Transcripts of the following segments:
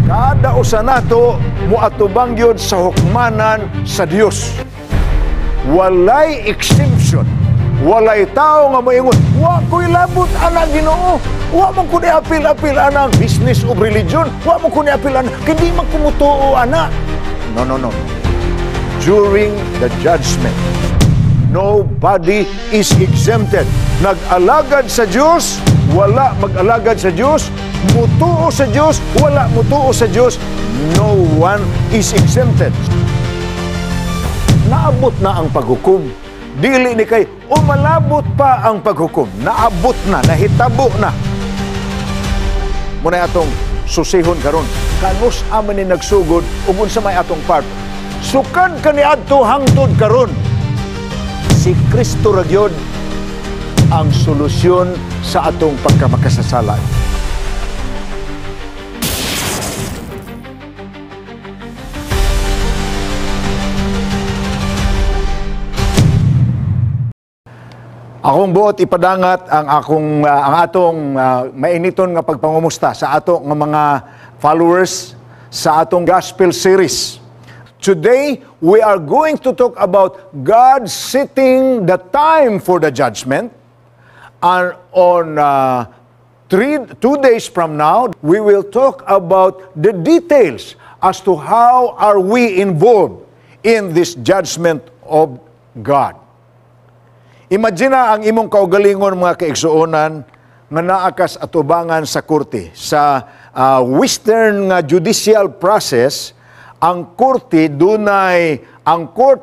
Kada usa nato moatubang gyud sa hukmanan sa Dios. Walay exemption. Walay tao nga moingon, "Wa ko'y labot ana, Ginoo. Wa man ko ni apil-apil ana business of religion. Wa man ko ni apil ana, kay di man ko mutuo ana." No, no, no. During the judgment, nobody is exempted. Nag-alagad sa Dios, wala mag-alagad sa Dios, mutuo sa Dios, wala mutuo sa Dios, no one is exempted. Naabot na ang paghukom. Dili ni kay umalabot pa ang paghukom. Naabot na, nahitabo na. Muna atong susihon karon. Kanus man ni nagsugod ug unsa may atong part? Sukad kaniadto hangtod karon, si Kristo ra gyud ang solusyon sa atong pagkamakasasala. Akong buot ipadangat ang atong mainiton nga pagpangumusta sa ato nga mga followers sa atong gospel series. Today, we are going to talk about God setting the time for the judgment. And on 2 days from now, we will talk about the details as to how are we involved in this judgment of God. Imagine ang imong kaugalingon, mga kaigsuonan, nga naa kas atubangan sa korte. Sa Western nga judicial process, ang korte dunay ang court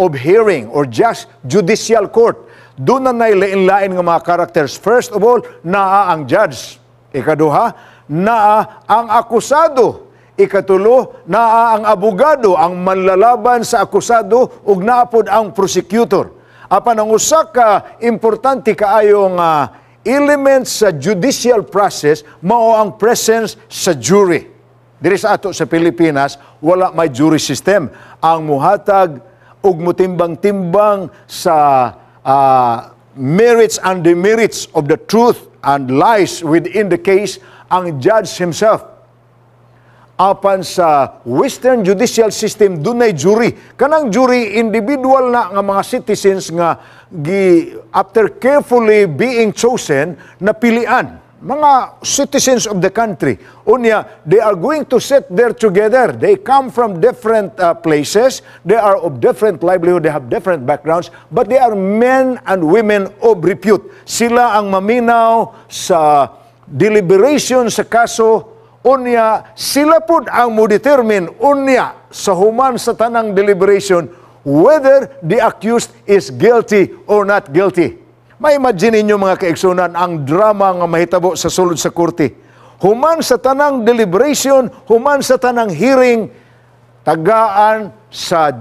of hearing or just judicial court. Doon na lain-lain nga mga characters. First of all, naa ang judge. Ikaduha, naa ang akusado. Ikatulo, naa ang abogado, ang manlalaban sa akusado, ug naa pod ang prosecutor. Apan ang usa ka importante kaayong element sa judicial process mao ang presence sa jury. Diri sa ato sa Pilipinas, wala may jury system. Ang muhatag ug mutimbang-timbang sa merits and demerits of the truth and lies within the case, ang judge himself. Apan sa Western judicial system, dunay jury. Kanang jury, individual na nga mga citizens nga gi after carefully being chosen, napilian mga citizens of the country. Unya, they are going to sit there together. They come from different places. They are of different livelihood. They have different backgrounds. But they are men and women of repute. Sila ang maminaw sa deliberation sa kaso. Unya, sila pud ang mo determine unya sa human sa tanang deliberation whether the accused is guilty or not guilty. Ma-imagine ninyo, mga kaigsunan, ang drama nga mahitabo sa sulod sa korte. Human sa tanang deliberation, human sa tanang hearing, tagaan sa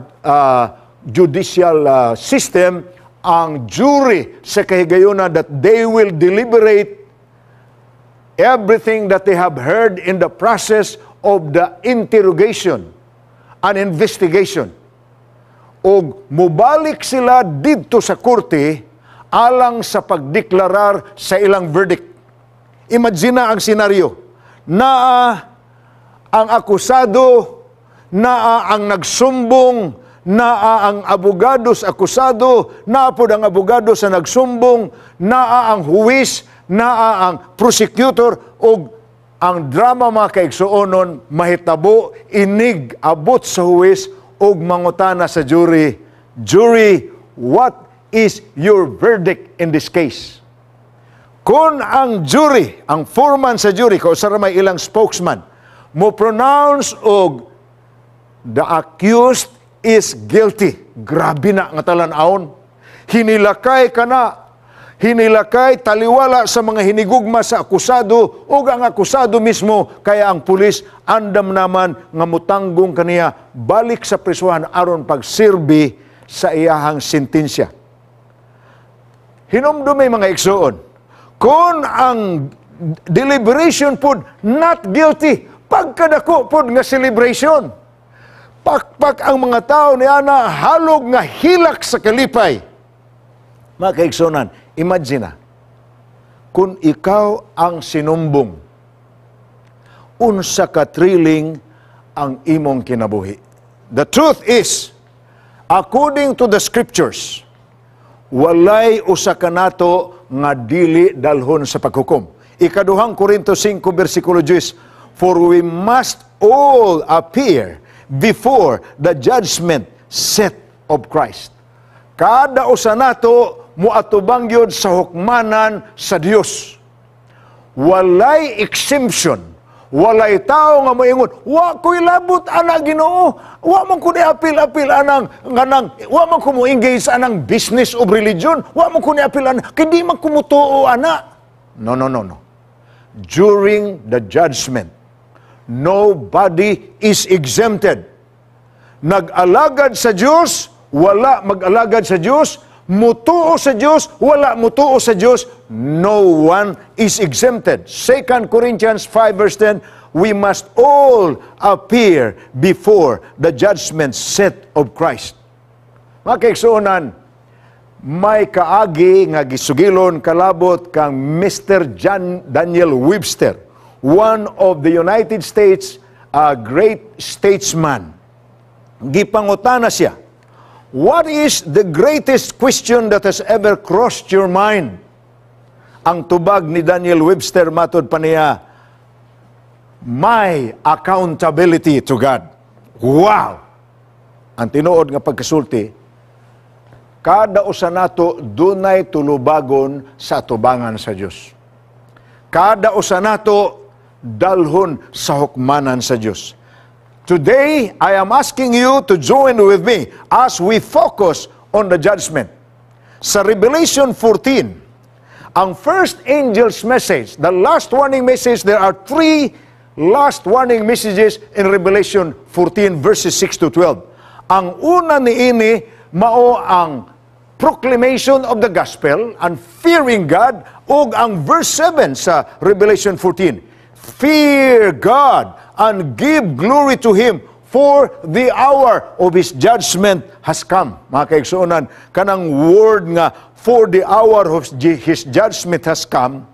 judicial system ang jury sa kahigayunan that they will deliberate everything that they have heard in the process of the interrogation and investigation. Og mubalik sila didto sa korte alang sa pagdeklarar sa ilang verdict. Imagine ang senaryo. Naa ang akusado, naa ang nagsumbong, naa ang abogado sa akusado, naa pod ang abogado sa nagsumbong, naa ang huwis, naa ang prosecutor, ug ang drama, mga kaigsuonon, mahitabo inig abot sa huwis ug mangutana sa jury, "Jury, what is your verdict in this case?" Kung ang jury, ang foreman sa jury, kung sa may ilang spokesman, mo pronounce og "The accused is guilty." Grabe na nga talan-awon. Hinilakay ka na. Hinilakay taliwala sa mga hinigugma sa akusado ug ang akusado mismo, kaya ang pulis andam naman nga mutanggong kaniya balik sa prisuhan aron pagsirbi sa iyahang sentensya. Hinumdumi, mga igsuon, kung ang deliberation pod not guilty, pagkadako pod nga celebration. Pakpak ang mga tao ni ana, halog nga hilak sa kalipay. Mga kaigsunan, imagine na, kung ikaw ang sinumbong, Unsa ka thrilling ang imong kinabuhi. The truth is, according to the scriptures, walay usa kanato nga dili dalhon sa paghukom. Ikaduhang Korinto 5 versikulo 10, "For we must all appear before the judgment seat of Christ." Kada usa nato moatubang gyud sa hukmanan sa Dios. Walay exemption. Walay tao nga moingon, "Wa ko'y labot ana, Ginoo. Wa man ko ni apil-apil anang nganang wa man ko mo engage anang business of religion. Wa man ko ni apil ana kay di man ko mutuo ana." No, no, no, no. During the judgment, nobody is exempted. Nag-alagad sa Dios, wala mag-alagad sa Dios, mutuo sa Dios, wala mutuo sa Dios, no one is exempted. 2 Corinthians 5 verse 10, "We must all appear before the judgment seat of Christ." Mga kaigsuonan, may kaagi nga gisugilon kalabot kang Mr. John Daniel Webster, one of the United States great statesman. Gipangutana siya, "What is the greatest question that has ever crossed your mind?" Ang tubag ni Daniel Webster, matod pa niya, "My accountability to God." Wow! Ang tinuod nga pagkasulti, kada usa nato dunay tulubagon sa atubangan sa Dios. Kada usa nato dalhon sa hukmanan sa Dios. Today, I am asking you to join with me as we focus on the judgment. Sa Revelation 14, ang first angel's message, the last warning message, there are three last warning messages in Revelation 14 verses 6 to 12. Ang una niini mao ang proclamation of the gospel and fearing God, ug ang verse 7 sa Revelation 14, "Fear God and give glory to Him, for the hour of His judgment has come." Mga kaigsuonan, kanang word nga "for the hour of His judgment has come,"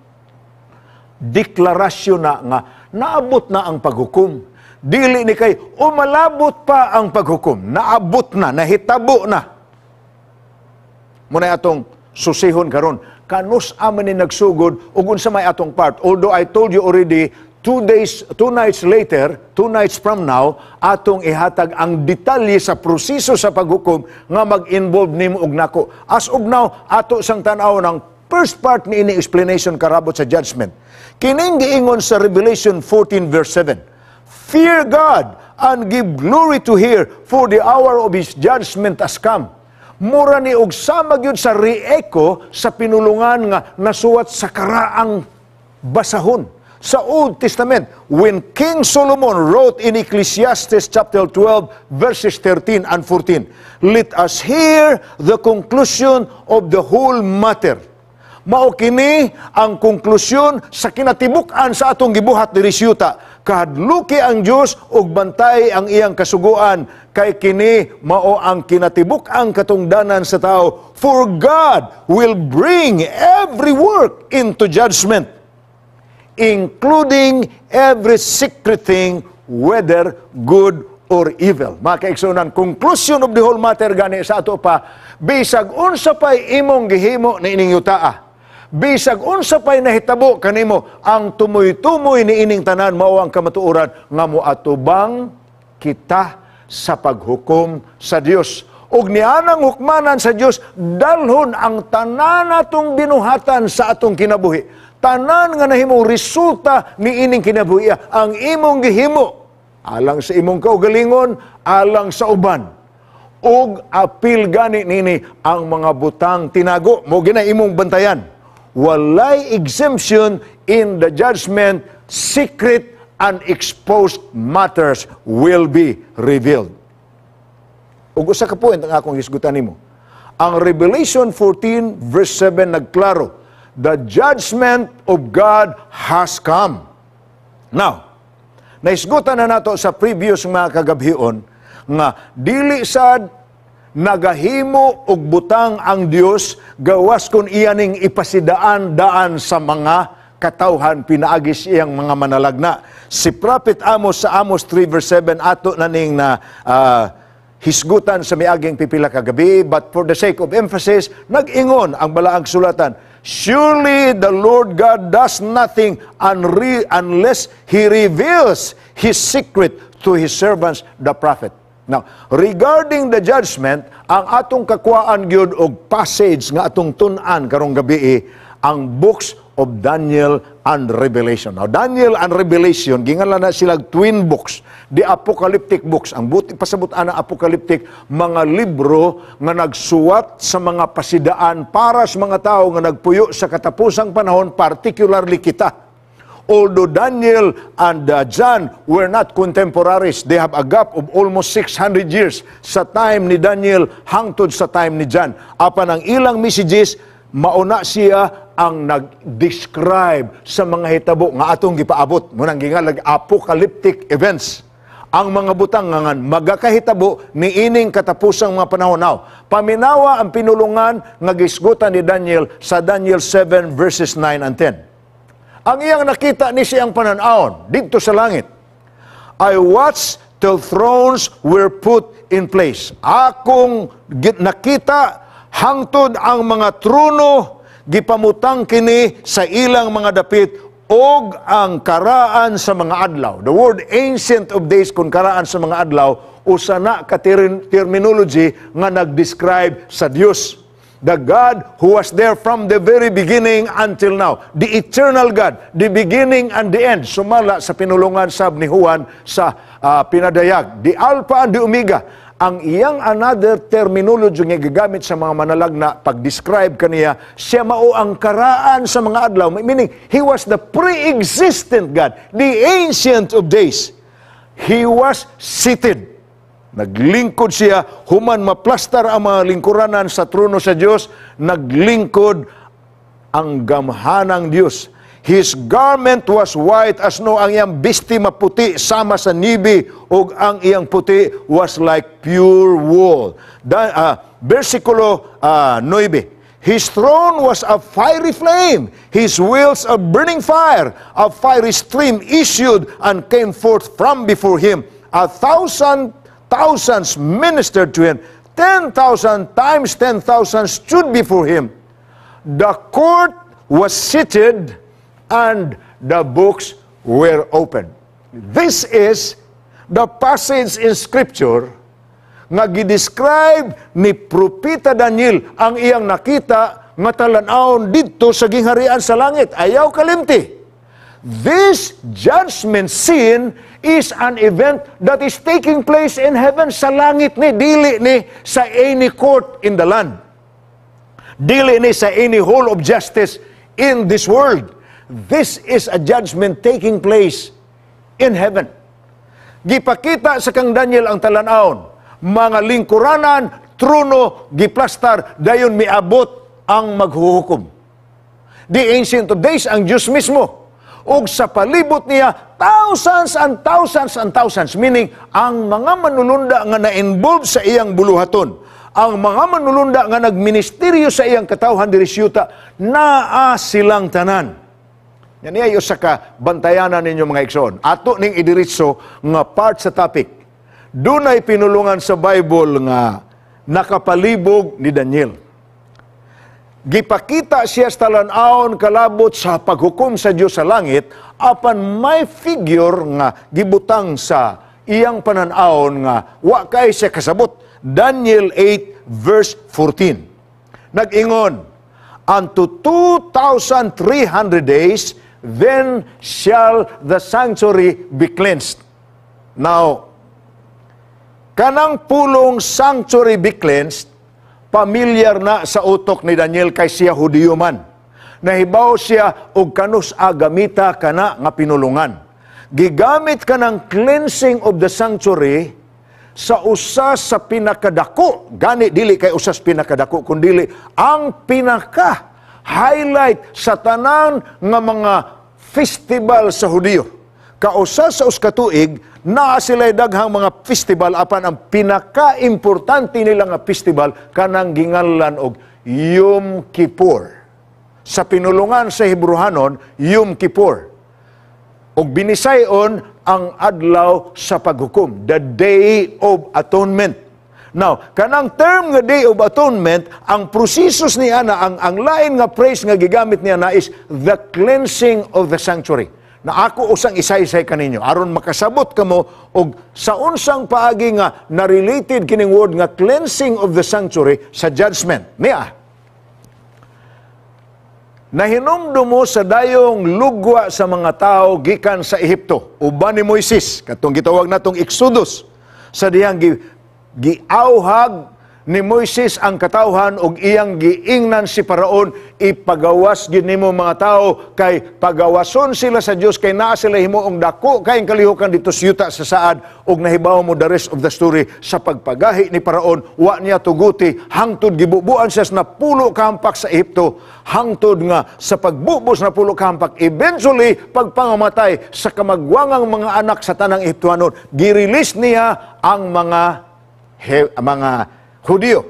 deklarasyon na nga naabot na ang paghukom. Dili ni kay umalabot pa ang paghukom. Naabot na, nahitabo na. Muna atong susihon karon. Kanus-a man ni nagsugod ug unsa may atong part. Although I told you already, 2 days, 2 nights later, 2 nights from now, atong ihatag ang detalye sa proseso sa paghukom nga mag-involve nimo og nako. As of now, ato sang tan-aw ng first part ni ini explanation karabot sa judgment. Kining giingon sa Revelation 14 verse 7, "Fear God and give glory to Him, for the hour of His judgment has come." Mura ni og sama gyud sa re-echo sa pinulungan nga nasuwat sa karaang basahon sa Old Testament, when King Solomon wrote in Ecclesiastes chapter 12 verses 13 and 14, "Let us hear the conclusion of the whole matter." Mao kini ang konklusyon sa kinatibuk-an sa atong gibuhat diri sa yuta. Kahadluki ang Dios ug bantay ang iyang kasuguan, kay kini mao ang kinatibuk-ang katungdanan sa tao. For God will bring every work into judgment, including every secret thing, whether good or evil. Mga kaigsuonan, conclusion of the whole matter gani sa ato pa, bisag unsa pa'y imong gihimo ni ining yutaa, bisag unsa pa'y nahitabo kanimo, ang tumoy-tumoy ni ining tanan mao ang kamatuoran nga moatubang kita sa paghukom sa Dios. Ug nianang hukmanan sa Dios, dalhon ang tanan natong binuhatan sa atong kinabuhi. Tanan nga nahimong resulta ni ining kinabuhi, ang imong gihimo alang sa imong kaugalingon, alang sa uban. Ug apil gani nini ang mga butang tinago, mao gina imong bantayan. Walay exemption in the judgment, secret and exposed matters will be revealed. Ug usa ka point ang akong hisgutan nimo. Ang Revelation 14 verse 7 nagklaro, the judgment of God has come. Now, nahisgutan na nato sa previous mga kagabhion nga dili sad nagahimo og butang ang Dios gawas kon iya ning ipasidaan daan sa mga katawhan pinaagi sa iyang mga manalagna. Si Prophet Amos sa Amos 3 verse 7, ato na ning na hisgutan sa miaging pipila ka gabi, but for the sake of emphasis, nag-ingon ang balaang sulatan, "Surely the Lord God does nothing unless He reveals His secret to His servants, the prophet." Now, regarding the judgment, ang atong kakuhaan gyud og passage nga atong tun-an karong gabi ang books of Daniel and Revelation. Now, Daniel and Revelation, gingalan na sila twin books, the apocalyptic books. Ang buot pasabot ana apocalyptic, mga libro nga nagsuwat sa mga pasidaan para sa mga tao nga nagpuyo sa katapusang panahon, particularly kita. Although Daniel and John were not contemporaries, they have a gap of almost 600 years sa time ni Daniel hangtod sa time ni John. Apan ang ilang messages, mauna siya ang nag-describe sa mga hitabo nga atong gipaabot. Mao nang gingalag apocalyptic events. Ang mga butang nga magakahitabo niining katapusang mga panahon. Now, paminawa ang pinulungan nga gisgutan ni Daniel sa Daniel 7 verses 9 and 10. Ang iyang nakita ni siyang pananawon didto sa langit. "I watched till thrones were put in place." Akong nakita hangtod ang mga trono gipamutang kini sa ilang mga dapit og ang Karaan sa mga adlaw. The word "Ancient of Days" kun "Karaan sa mga adlaw" usa na ka terminology nga nag-describe sa Dios. The God who was there from the very beginning until now. The eternal God, the beginning and the end. Sumala sa pinulungan sab ni Juan sa pinadayag. The Alpha and the Omega. Ang iyang another terminology nga gigamit sa mga manalagna pag-describe kaniya, siya mao ang Karaan sa mga adlaw. Meaning, He was the pre-existent God, the Ancient of Days. He was seated. Naglingkod siya, human maplastar ang mga lingkuranan sa trono sa Dios, naglingkod ang gamhanang Dios. His garment was white as snow, ang iyang bisti maputi sama sa nibi, ug ang iyang puti was like pure wool. Da, versikulo 9. His throne was a fiery flame, his wheels a burning fire, a fiery stream issued and came forth from before him. A thousand thousands ministered to him. 10,000 times 10,000 stood before him. The court was seated and the books were opened. This is the passage in Scripture nga gidescribe ni Propeta Daniel ang iyang nakita nga talan-awon didto sa gingharian sa langit. Ayaw kalimti. This judgment scene is an event that is taking place in heaven, sa langit ni, dili ni sa any court in the land. Dili ni sa any hall of justice in this world. This is a judgment taking place in heaven. Gipakita sa kang Daniel ang talan-awon. Mga lingkuranan, trono, giplastar, dayon miabot ang maghuhukom. The Ancient of Days, ang Diyos mismo. Og sa palibot niya, thousands and thousands and thousands, meaning ang mga manulunda nga na-involve sa iyang buluhaton, ang mga manulunda nga nagministeryo sa iyang katawhan diri sa yuta, naa silang tanan. Yan niya usa ka bantayanan ninyo, mga igsoon. Ato ning idiretso nga part sa topic. Dunay pinulungan sa Bible nga nakapalibog ni Daniel. Gipakita siya sa talan-awon kalabot sa paghukom sa Dios sa langit, apan may figure nga gibutang sa iyang panan-awon nga wa kay siya kasabot. Daniel 8 verse 14. Nag-ingon, "Unto 2,300 days, then shall the sanctuary be cleansed." Now, kanang pulong "sanctuary be cleansed", pamilyar na sa utok ni Daniel kay siya Hudiyo man. Nahibaw siya og kanus-a gamita kana nga pinulungan. Gigamit kanang cleansing of the sanctuary sa usa sa pinakadako, gani dili kay usa sa pinakadako kundili ang pinaka highlight sa tanan nga mga festival sa Hudiyo. Kausa sa usa ka tuig, naa sila'y daghang mga festival, apan ang pinaka-importante nila nga festival kanang ginganlan og Yom Kippur. Sa pinulungan sa Hebrehanon, Yom Kippur. Og binisayon ang adlaw sa paghukom, the Day of Atonement. Now, kanang term nga Day of Atonement, ang prosesos niya na, ang lain nga phrase nga gigamit niya na is the cleansing of the sanctuary. Na ako usang isaysay kaninyo aron makasabot kamo og sa unsang paagi nga na-related kining word nga cleansing of the sanctuary sa judgment. Niya, nahinumdum mo sa dayong lugwa sa mga tao gikan sa Ehipto uban ni Moises, katong gitawag natong Exodus, sa dihang giawhag ni Moises ang katawhan og iyang giingnan si Paraon, "Ipagawas gid nimo mga tao," kay pagawason sila sa Dios kay naa sila himuong dako kayong kalihukan dito sa yuta sa saad. Og nahibaw mo the rest of the story. Sa pagpagahi ni Paraon, wa niya tuguti hangtod gibubuan siya sa napulo ka hampak sa Ehipto, hangtod nga sa pagbubos na 10 ka hampak, eventually pagpangamatay sa kamagwangang mga anak sa tanang Ehiptohanon, gi-release niya ang mga Hudiyo.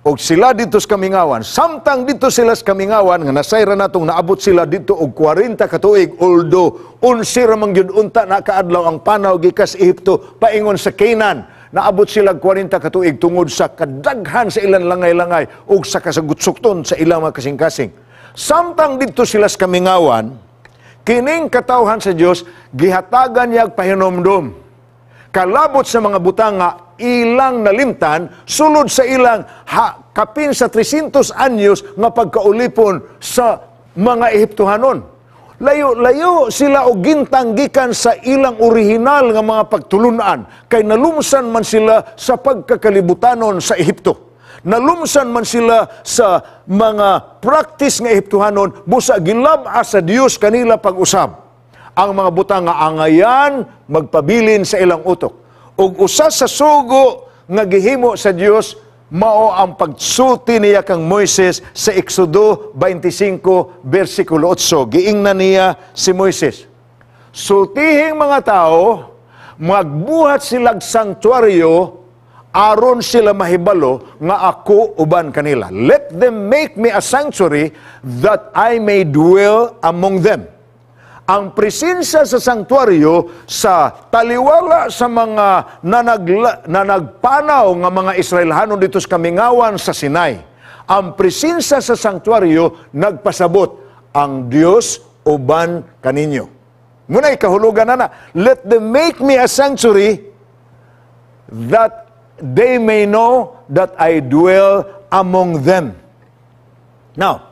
Og sila dito sa kamingawan. Samtang dito sila sa kamingawan, nga nasayra natong naabot sila dito og 40 ka tuig, although 11 ra man gyud unta na kaadlaw ang panaw gikas Ehipto paingon sa Canaan. Naabot sila 40 ka tuig tungod sa kadaghan sa ilang langay-langay ug sa kasagutsukton sa ilang mga kasing-kasing. Samtang dito sila sa kamingawan, kining katawhan sa Dios gihatagan niya pahinomdom kalabot sa mga butang nga ilang nalimtan sulod sa ilang kapin sa 300 anyos nga pagkaulipon sa mga Ehiptohanon. Layo-layo sila og gintang gikan sa ilang orihinal nga mga pagtulunan kay nalumsan man sila sa pagkakalibutanon sa Ehipto. Nalumsan man sila sa mga practice nga Ehiptohanon, busa gilab-a sa Dios kanila pag-usab ang mga butang nga angayan magpabilin sa ilang utok. Ug usa sa sugo nga gihimo sa Dios mao ang pagsulti niya kang Moises sa Exodo 25 versikulo 8. Giingnan niya si Moises, "Sultihing mga tao, magbuhat silag sanktuaryo aron sila mahibalo nga ako uban kanila. Let them make me a sanctuary that I may dwell among them." Ang presensya sa sanktuaryo sa taliwala sa mga nanagpanaw nga mga Israelhanon dito sa kamingawan sa Sinai. Ang presensya sa sanktuaryo nagpasabot ang Dios uban kaninyo. Muna kahulugan na na, let them make me a sanctuary that they may know that I dwell among them. Now,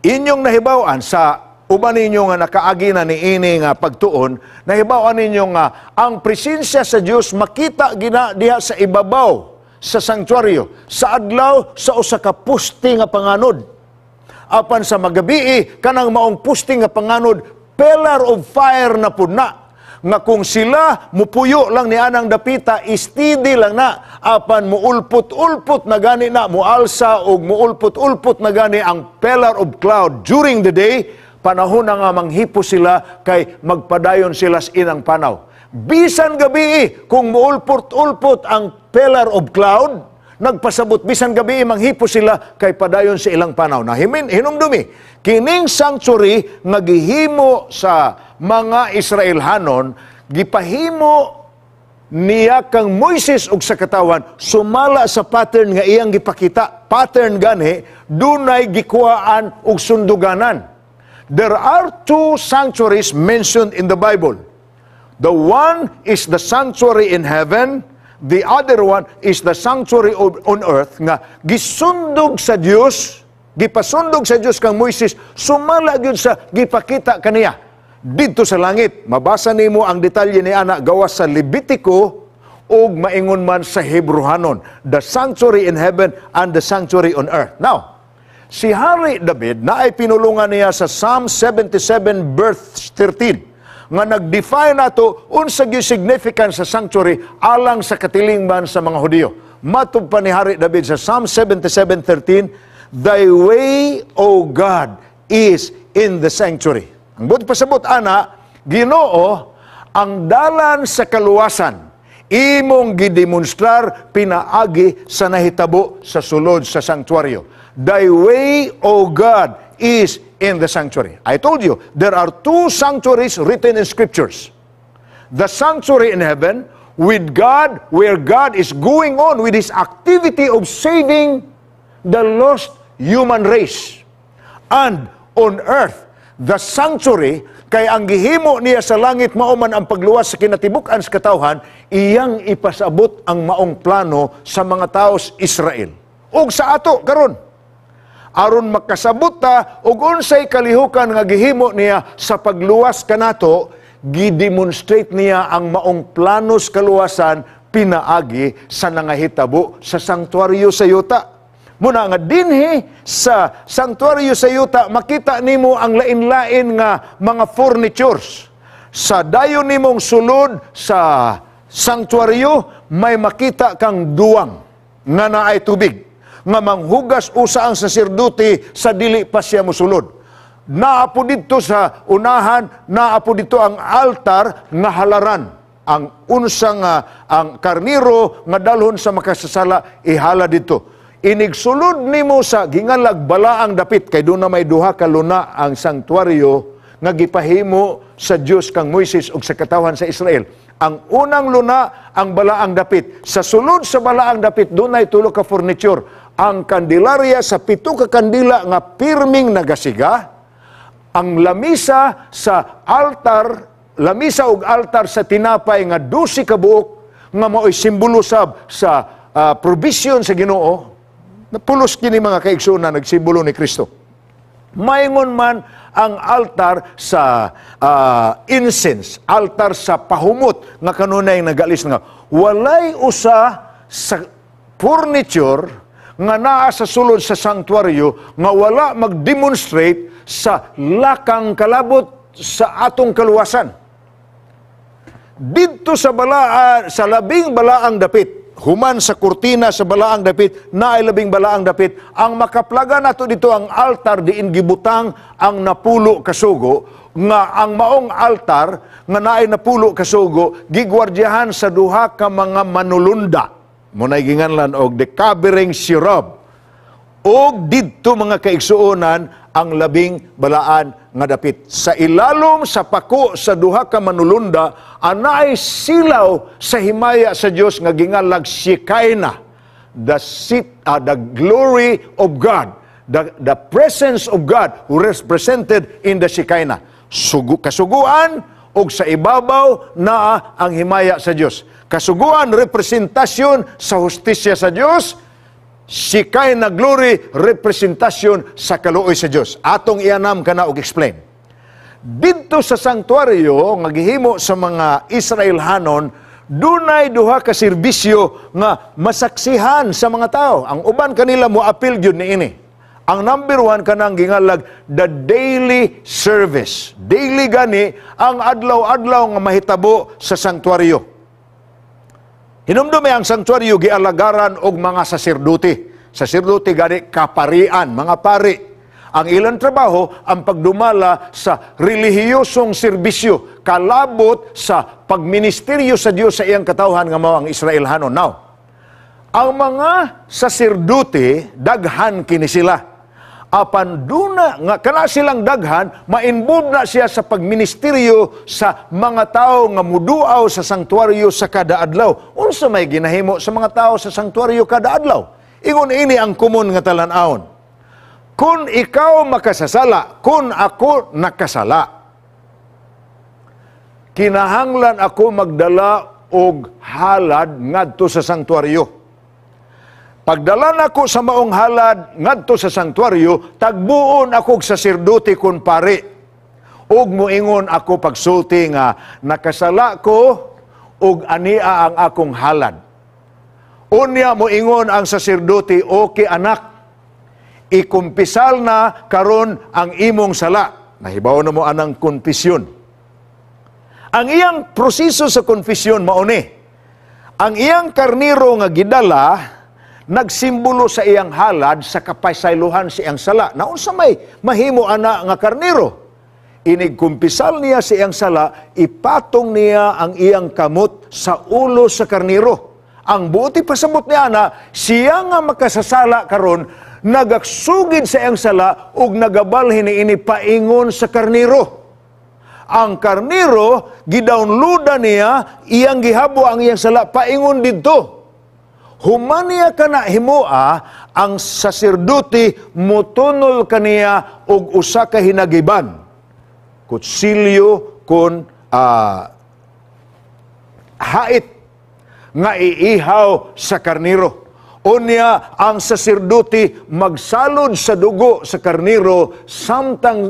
inyong nahibaw-an sa uban ninyo nga nakaagi na niini nga pagtuon, nahibaw-an ninyo nga ang presensya sa Dios makita gina diha sa ibabaw sa sanktuaryo sa adlaw sa usa ka puste nga panganod. Apan sa magabii, kanang maong puste nga panganod, pillar of fire na pud na, nga kung sila mupuyo lang ni anang dapita, steady lang na, apan muulpot-ulpot na gani na, mualsa og muulpot-ulpot na gani ang pillar of cloud during the day, panahon na nga manghipo sila kay magpadayon sila sa inang panaw. Bisan gabi, kung muulpot-ulpot ang pillar of cloud, nagpasabot bisan gabi manghipo sila kay padayon sa ilang panaw. Na hinumdumi, kining sanctuary nga gihimo sa mga Israelhanon, gipahimo niya kang Moises og sa katawan sumala sa pattern nga iyang gipakita. Pattern gani, dunay gikuhaan og sunduganan. There are two sanctuaries mentioned in the Bible. The one is the sanctuary in heaven, the other one is the sanctuary on earth nga gisundog sa Dios, gipasundog sa Dios kang Moises sumala gyud sa gipakita kaniya didto sa langit. Mabasa nimo ang detalye ni ana gawas sa Levitico ug maingon man sa Hebrehanon, the sanctuary in heaven and the sanctuary on earth. Now, si Hari David na ay pinulungan niya sa Psalm 77 verse 13 nga nag-define nato unsa gyud significance sa sanctuary alang sa katilingban sa mga Hudiyo. Matod pa ni Hari David sa Psalm 77:13, "Thy way, O God, is in the sanctuary." Ang buot pasabot ana, Ginoo, ang dalan sa kaluwasan imong gidemonstrar pinaagi sa nahitabo sa sulod sa sanktuaryo. Thy way, O God, is in the sanctuary. I told you, there are two sanctuaries written in scriptures. The sanctuary in heaven with God, where God is going on with His activity of saving the lost human race. And on earth, the sanctuary, kay ang gihimo niya sa langit mao man ang pagluwas sa kinatibuk-an sa katawhan, iyang ipasabot ang maong plano sa mga tao sa Israel. Ug sa ato karon, aron makasabot ta og unsay kalihukan nga gihimo niya sa pagluwas kanato, gi-demonstrate niya ang maong plano sa kaluwasan pinaagi sa nangahitabo sa sanktuaryo sa yuta. Muna nga dinhi sa sanktuaryo sa yuta, makita nimo ang lain-lain nga mga furnitures. Sa dayon nimong sulod sa sanktuaryo, may makita kang duwang nga naay tubig nga manghugas usa ang saserdote sa dili pa siya mosulod. Naa po didto sa unahan, naa po didto ang altar nga halaran. Ang unsa nga ang karniro nga dalhon sa makasasala, ihala didto. Inigsulod nimo sa gingalag balaang dapit, kay doon na may duha ka luna ang sanktuaryo nga gipahimo sa Dios kang Moises ug sa katawhan sa Israel. Ang unang luna, ang balaang dapit. Sa sulod sa balaang dapit, dunay tulo ka furniture. Ang kandilarya sa pito ka kandila nga pirming nagasiga, ang lamisa sa altar, lamisa og altar sa tinapay nga 12 ka buok nga mao'y simbolo sab sa provision sa Ginoo. Pulos kini, mga kaigsuonan, nagsimbolo ni Kristo. Maingon man ang altar sa incense, altar sa pahumot nga kanunay nagalis nga walay usa sa furniture nga naa sa sulod sa sanktuaryo nga wala mag-demonstrate sa lakang kalabot sa atong kaluwasan. Didto sa balaa, sa labing balaang dapit, human sa kurtina sa balaang dapit, naay labing balaang dapit, ang makaplaga nato dito ang altar diin gibutang ang 10 ka sugo, nga ang maong altar nga naay 10 ka sugo gigwardyahan sa duha ka mga manulunda. Muna'y ginganlan og the covering cherub. Og didto, mga kaigsuonan, ang labing balaan nga dapit. Sa ilalom sa pako sa duha ka manulunda, anaay silaw sa himaya sa Dios nga gingalag Shekinah, the seat, the glory of God, the presence of God who represented in the Shekinah. Sugo, kasuguan og sa ibabaw naa ang himaya sa Dios. Kasuguan, representasyon sa hustisya sa Dios. Shekinah glory, representasyon sa kaluoy sa Dios. Atong ianam kana og explain. Didto sa sanktuaryo nga gihimo sa mga Israelhanon, dunay duha ka serbisyo nga masaksihan sa mga tao. Ang uban kanila mo apil gyud niini. Ang number one, kanang gingalag the daily service. Daily gani, ang adlaw-adlaw nga mahitabo sa sanktuaryo. Hinumdumi, ang sanktuaryo gialagaran og mga saserdote. Saserdote gani, kaparian, mga pari. Ang ilang trabaho ang pagdumala sa relihiyosong serbisyo kalabot sa pagministeryo sa Dios sa iyang katawhan nga mao ang Israelhanon. Now, ang mga saserdote, daghan kini sila. Apan duna nga kana silang daghan, ma-involve na siya sa pagministeryo sa mga tao nga muduaw sa sanktuaryo sa kada adlaw. Unsa may ginahimo sa mga tao sa sanktuaryo kada adlaw? Ingon ini ang common nga talan-awon. Kung ikaw makasasala, kung ako nakasala, kinahanglan ako magdala og halad ngadto sa sanktuaryo. Pagdala nako sa maong halad ngadto sa sanktuaryo, tagbuon ako og saserdote kon pare. Ug moingon ako pagsulti nga nakasala ko ug ania ang akong halad. Unya moingon ang saserdote, "Okay anak, ikumpisal na karon ang imong sala." Nahibaw na mo anang konfesyon. Ang iyang proseso sa konfesyon mao ni. Ang iyang karniro nga gidala nagsimbolo sa iyang halad sa kapasaylohan sa iyang sala. Naunsa may mahimo ana nga karniro? Inigkumpisal niya sa iyang sala, ipatong niya ang iyang kamot sa ulo sa karniro. Ang buot ipasabot niya na siya nga makasasala karon. Nagagsugid sa iyang sala ug nagabalhin niini paingon sa karniro. Ang karniro gidownloadan niya, iyang gihabo ang iyang sala paingon didto. Human niya kana himoa, ang saserdote motunol kaniya og usa ka hinagiban. Kutsilyo kon hait nga iihaw sa karniro. Unya ang saserdote magsalod sa dugo sa karniro samtang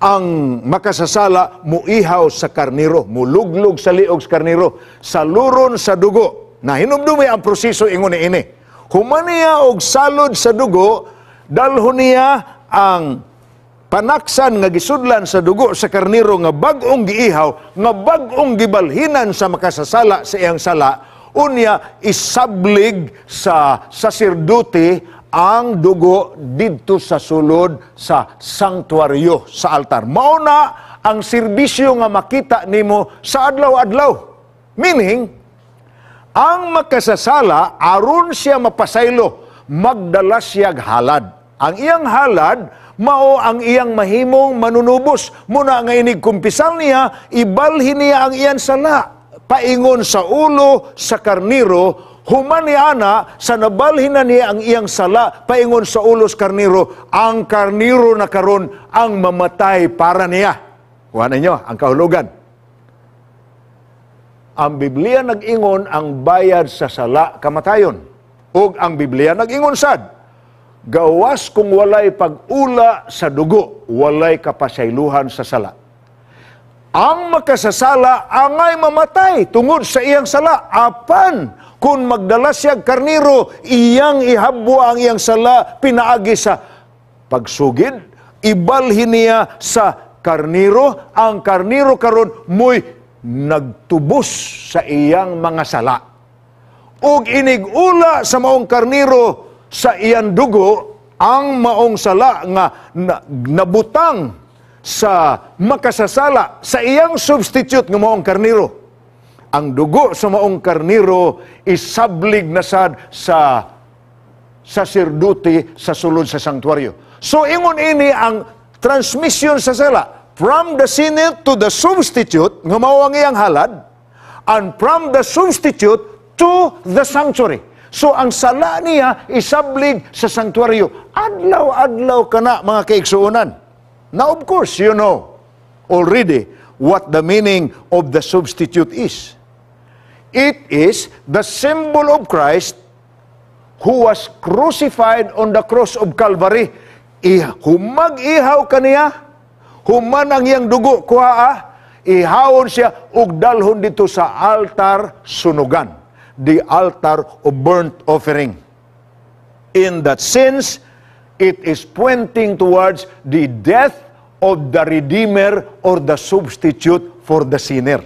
ang makasasala muihaw sa karniro, muluglog sa liog sa karniro, saluron sa dugo. Na hinumdumi ang proseso ingon niini. Human niya og salod sa dugo, dalhon niya ang panaksan nga gisudlan sa dugo sa karniro nga bag-ong giihaw, nga bag-ong gibalhinan sa makasasala sa iyang sala, unya isablig sa saserdote ang dugo didto sa sulod sa sanktuaryo, sa altar. Mao na ang serbisyo nga makita nimo sa adlaw-adlaw. Meaning, ang makasasala, aron siya mapasaylo, magdala siya halad. Ang iyang halad, mao ang iyang mahimong manunubos. Muna nga inig kumpisal niya, ibalhin niya ang iyang sala paingon sa ulo sa karniro. Human ni ana, sa nabalhin na niya ang iyang sala paingon sa ulo sa karniro, ang karniro na karon ang mamatay para niya. Kuha ninyo ang kahulugan. Ang Biblia nag-ingon, ang bayad sa sala kamatayon. Ug ang Biblia nag-ingon sad, gawas kung walay pag-ula sa dugo, walay kapasayluhan sa sala. Ang makasasala angay mamatay tungod sa iyang sala. Apan kung magdala siya karniro, iyang ihabwa ang iyang sala pinaagi sa pagsugid, ibalhin niya sa karniro, ang karniro karon mo'y nagtubos sa iyang mga sala. Ug inig-ula sa maong karniro sa iyang dugo, ang maong sala nga nabutang sa makasasala sa iyang substitute nga maong karniro. Ang dugo sa maong karniro isablig na sad sa saserdote sa sulod sa sanktuaryo. So ingon ini ang transmission sa sala from the sinner to the substitute nga mao ang iyang halad, and from the substitute to the sanctuary. So ang sala niya isablig sa sanktuaryo. Adlaw-adlaw kana, mga kaigsuonan. Now, of course, you know already what the meaning of the substitute is. It is the symbol of Christ who was crucified on the cross of Calvary. Humag-ihaw kaniya, human ang iyang dugo kuhaa, ihawon siya ug dalhon dito sa altar, sunugan. The altar of burnt offering. In that sense, it is pointing towards the death of the Redeemer or the substitute for the sinner.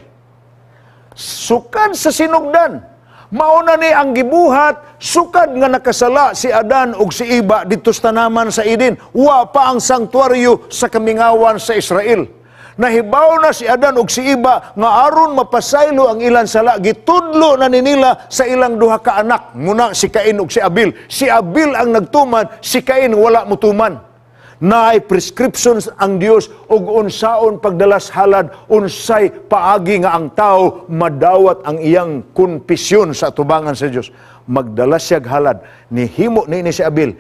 Sukad sa sinugdan, mauna ni ang gibuhat sukad nga nakasala si Adan ug si Iba dito sa tanaman sa Eden. Wa pa ang sanktuaryo sa kamingawan sa Israel. Nahibaw na si Adan ug si Iba nga aron mapasaylo ang ilang sala, gitudlo na ni nila sa ilang duha ka anak, muna si Cain ug si Abel. Si Abel ang nagtuman, si Cain wala motuman. Naay prescriptions ang Dios ug unsaon pagdalas halad, unsay paagi nga ang tao madawat ang iyang konfesyon sa atubangan sa Dios. Magdala siya halad, nihimo ni si Abel.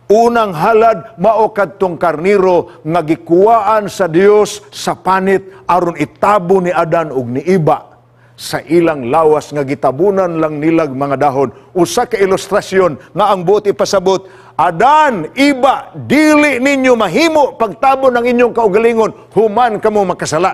Unang halad mao kadtong karniro nga gikuwaan sa Dios sa panit aron itabo ni Adan ug ni Iba sa ilang lawas nga gitabunan lang nilag mga dahon. Usa ka ilustrasyon nga ang buot ipasabot, Adan, Iba, dili ninyo mahimo pagtabon ng inyong kaugalingon human kamo makasala.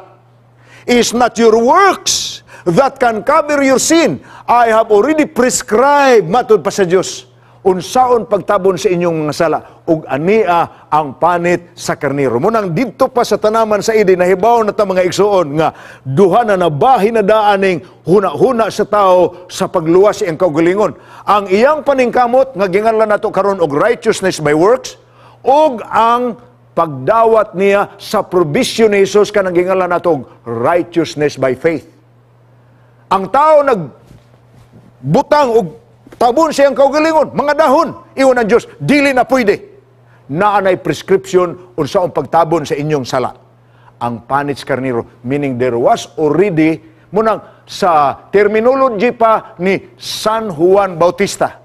Is not your works that can cover your sin. I have already prescribed, matud pa sa Dios, unsaon pagtabon sa inyong mga sala, ug ania ang panit sa karniro. Munang didto pa sa tanaman sa Eden, nahibaw na ta, mga igsuon, nga duha na nabahin na daaning huna-huna sa tao sa pagluwas sa iyang kaugalingon. Ang iyang paningkamot nga ginganlan nato karon og righteousness by works, ug ang pagdawat niya sa provision ni Jesus kanang ginganlan nato og righteousness by faith. Ang tao nag butang og Tabon siyang kaugalingon, mga dahon. Ingon ang Diyos, dili na pwede. Naa nay prescription unsaon pagtabon sa inyong sala. Ang panit sa karniro, meaning there was already, munang sa terminology pa ni San Juan Bautista,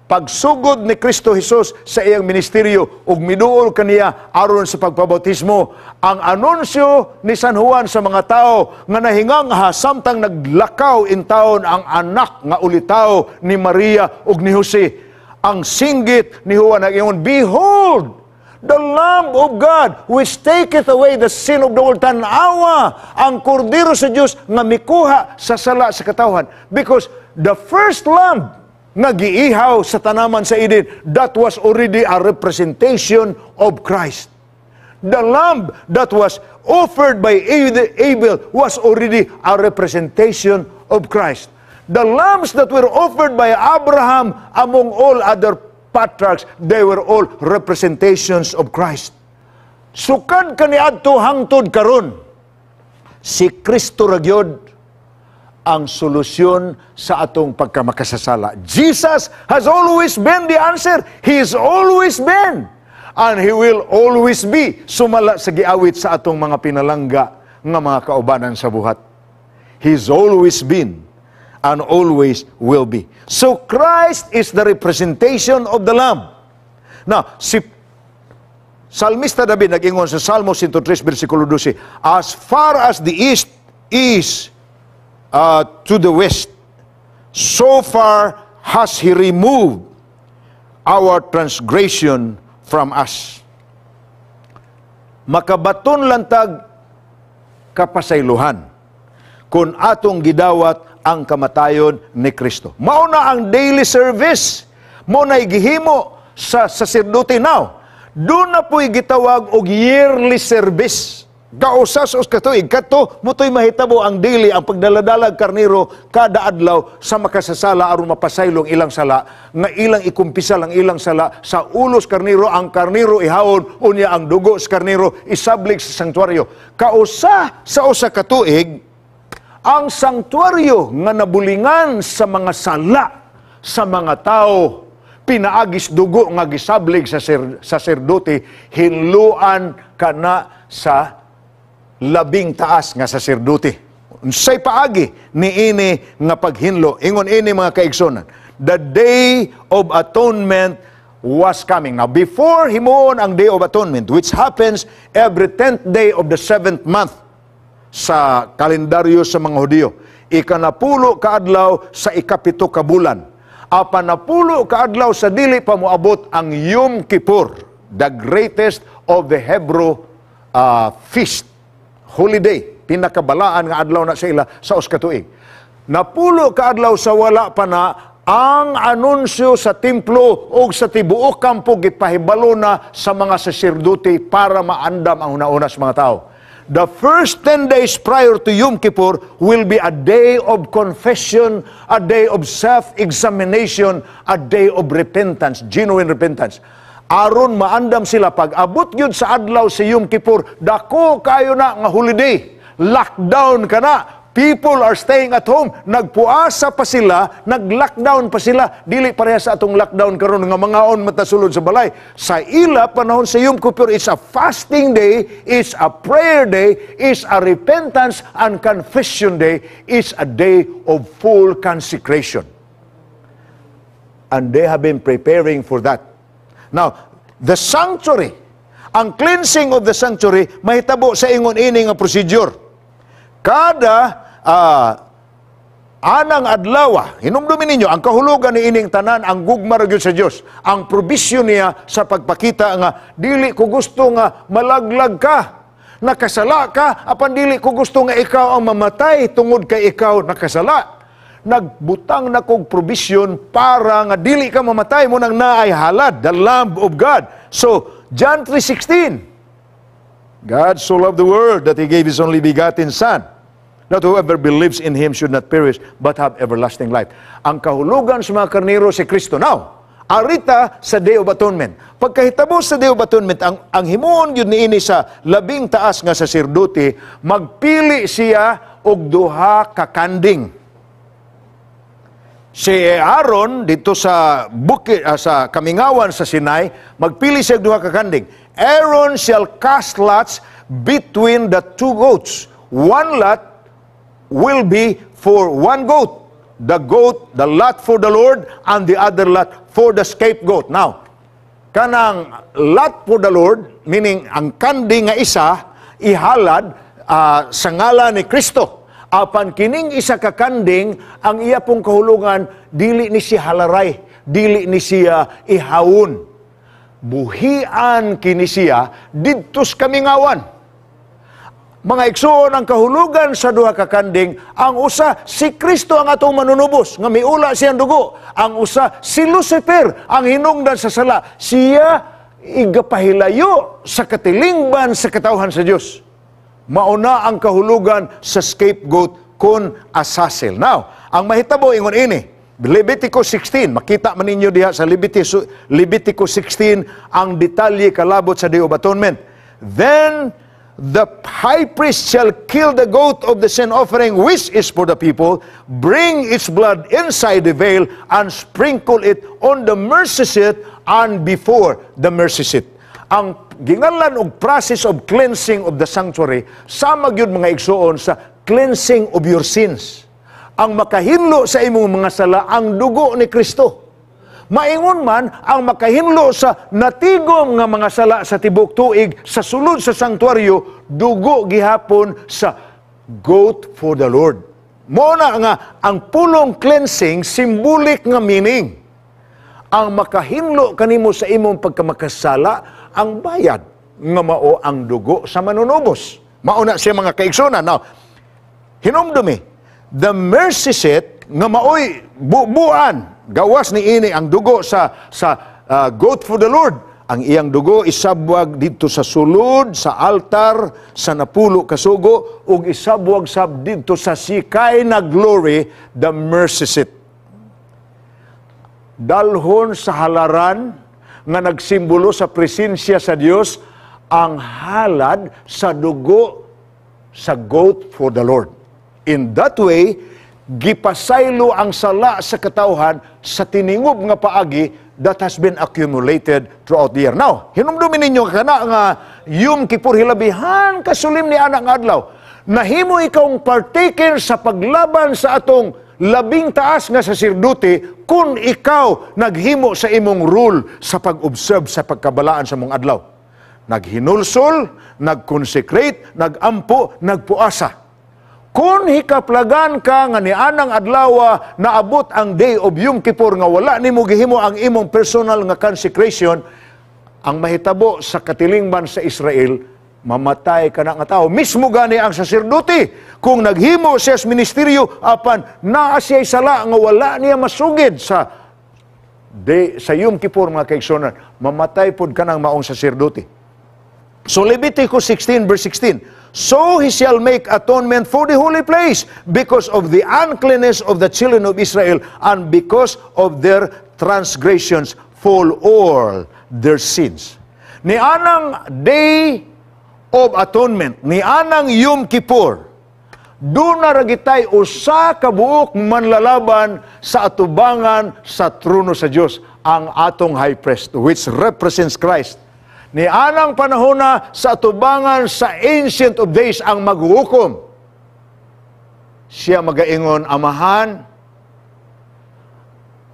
pagsugod ni Kristo Jesus sa iyang ministeryo ug miduol kaniya aron sa pagpabautismo, ang anunsyo ni San Juan sa mga tao nga nahingangha samtang naglakaw in town ang anak nga ulitaw ni Maria ug ni Jose, ang singgit ni Juan nag-ingon, "Behold, the Lamb of God, which taketh away the sin of the world." Tanawa ang kordero sa Dios nga mikuha sa sala sa katawhan. Because the first lamb nga giihaw sa tanaman sa Eden, that was already a representation of Christ. The lamb that was offered by Abel was already a representation of Christ. The lambs that were offered by Abraham among all other patriarchs, they were all representations of Christ. Sukad kaniadto hangtod karon, si Kristo ra gyud ang solusyon sa atong pagkamakasasala. Jesus has always been the answer. He has always been. And He will always be. Sumala sa giawit sa atong mga pinalangga nga mga kaubanan sa buhat. He's always been and always will be. So Christ is the representation of the Lamb. Now, si Salmista David nag-ingon sa Salmo 103 versikulo 12, "As far as the east is to the west, so far has He removed our transgression from us." Makabaton lang tag kapasaylohan kung atong gidawat ang kamatayon ni Kristo. Mao na ang daily service. Mao na gihimo sa saserdote now. Duna na po'y gitawag og yearly service. Kausa sa katuig, kato moto'y mahitabo ang daily, ang pagdaladalag karniro kada adlaw sa makasasala aron mapasaylong ilang sala, nga ilang ikumpisal ang ilang sala sa ulos karniro, ang karniro ihawon, unya ang dugo sa karniro isablig sa sanktuaryo. Kausa sa usa ka tuig, ang sanktuaryo nga nabulingan sa mga sala sa mga tao pinaagis dugo nga gisablig sa saserdote, hinluan kana sa labing taas nga saserdote. Unsay paagi niini nga paghinlo? Ingon ini, mga kaigsonan. The Day of Atonement was coming. Now, before himuon ang Day of Atonement, which happens every 10th day of the seventh month sa kalendaryo sa mga Hudiyo, ikanapulo kaadlaw sa ikapito ka bulan. Apan napulo kaadlaw sa dili pa moabot ang Yom Kippur, the greatest of the Hebrew feast, holiday, pinakabalaan nga adlaw na sa ila sa usa ka tuig. Napulo kaadlaw sa wala pa na ang anunsyo sa templo o sa tibuok kampo, gipahibalo na sa mga saserdote para maandam ang una-una sa mga tao. The first 10 days prior to Yom Kippur will be a day of confession, a day of self-examination, a day of repentance, genuine repentance. Aron maandam sila pag abot gyud sa adlaw sa Yom Kippur, dako kayo na nga holiday. Lockdown ka na. People are staying at home. Nagpuasa pa sila, nag-lockdown pa sila. Dili pareha sa atong lockdown karon nga mangaon man ta sulod sa balay. Sa ila panahon sa Yom Kippur, it's a fasting day, it's a prayer day, it's a repentance and confession day, it's a day of full consecration. And they have been preparing for that. Now, the sanctuary, ang cleansing of the sanctuary, mahitabo sa ingon ini nga procedure. Kada anang adlaw, hinumdumin ninyo, ang kahulugan ni ining tanan, ang gugma ra gyud sa Dios, ang probisyon niya sa pagpakita nga dili ko gusto nga malaglag ka, nakasala ka, apan dili ko gusto nga ikaw ang mamatay tungod kay ikaw nakasala. Nagbutang na kog provision para nga dili ka mamatay mo nang naay halad, the Lamb of God. So, John 3:16, "God so loved the world that He gave His only begotten Son, that whoever believes in Him should not perish, but have everlasting life." Ang kahulugan sa mga karniro, si Kristo. Now, arita sa Day of Atonement. Pagkahitabo sa Day of Atonement, ang himuon gyud niini sa labing taas nga saserdote, magpili siya og duha ka kanding. Si Aaron dito sa bukid, sa kamingawan sa Sinai, magpili siya duha ka kanding. Aaron shall cast lots between the two goats. One lot will be for one goat. The goat, the lot for the Lord, and the other lot for the scapegoat. Now, kanang lot for the Lord, meaning ang kanding nga isa, ihalad sa ngalan ni Kristo. Apan kining isa ka kanding, ang iya pong kahulungan, dili ni siya halaray, dili ni siya ihawon. Buhian kini siya didto sa kamingawan. Mga igsuon, ang kahulugan sa duha ka kanding, ang usa si Kristo ang atong manunubos nga miula siyang dugo. Ang usa si Lucifer ang hinungdan sa sala. Siya igapahilayo sa katilingban sa katawhan sa Dios. Mauna ang kahulugan sa scapegoat kon Azazel. Now, ang mahitabo ingon ini, Leviticus 16, makita man ninyo diha sa Leviticus 16 ang detalye kalabot sa Day of Atonement. Then the high priest shall kill the goat of the sin offering, which is for the people, bring its blood inside the veil, and sprinkle it on the mercy seat and before the mercy seat. Ang ginganlan og process of cleansing of the sanctuary, sama gyud, mga igsuon, sa cleansing of your sins. Ang makahinlo sa imong mga sala ang dugo ni Kristo. Maingon man ang makahinlo sa natigom nga mga sala sa tibok tuig sa sulod sa sanktuaryo, dugo gihapon sa goat for the Lord. Mo na nga ang pulong cleansing, symbolic nga meaning. Ang makahinlo kanimo sa imong pagkamakasala ang bayad nga mao ang dugo sa manunubos. Mao na siya, mga kaigsunan. Now, hinumdumi, the mercy seat nga maoy bubuan gawas ni ini ang dugo sa goat for the Lord. Ang iyang dugo isabwag didto sa sulod sa altar sa napulo ka sugo ug isabwag sab didto sa Shekinah glory, the mercy seat. Dalhon sa halaran nga nagsimbolo sa presensya sa Dios ang halad sa dugo sa goat for the Lord. In that way, gipasaylo ang sala sa katawhan sa tiningob nga paagi that has been accumulated throughout the year. Now, hinumdumin ninyo kana nga Yom Kippur, hilabihan ka-solemn ni ana nga adlaw. Nahimo ikawng partaker sa paglaban sa atong labing taas nga saserdote kung ikaw naghimo sa imong role sa pag-observe sa pagkabalaan sa mong adlaw. Naghinulsol, nag-consecrate, nagampo, nagpuasa. Kung hikaplagan ka nga nianang adlaw naabot ang day of Yom Kippur nga wala nimo gihimo ang imong personal nga consecration, ang mahitabo sa katilingban sa Israel, mamatay ka na nga tao. Mismo gani ang saserdote, kung naghimo siya sa ministeryo, apan naa siya sala nga wala niya masugid sa Yom Kippur, mga kaigsunan, mamatay pod kanang maong saserdote. So Leviticus 16 verse 16, "So he shall make atonement for the holy place because of the uncleanness of the children of Israel and because of their transgressions for all their sins." Ni anang Day of Atonement, ni anang Yom Kippur, duna ra gitay usa ka buok manlalaban sa atubangan sa trono sa Dios, ang atong high priest, which represents Christ. Ni anang panahon na sa atubangan sa Ancient of Days ang maghuhukom. Siya magaingon, "Amahan,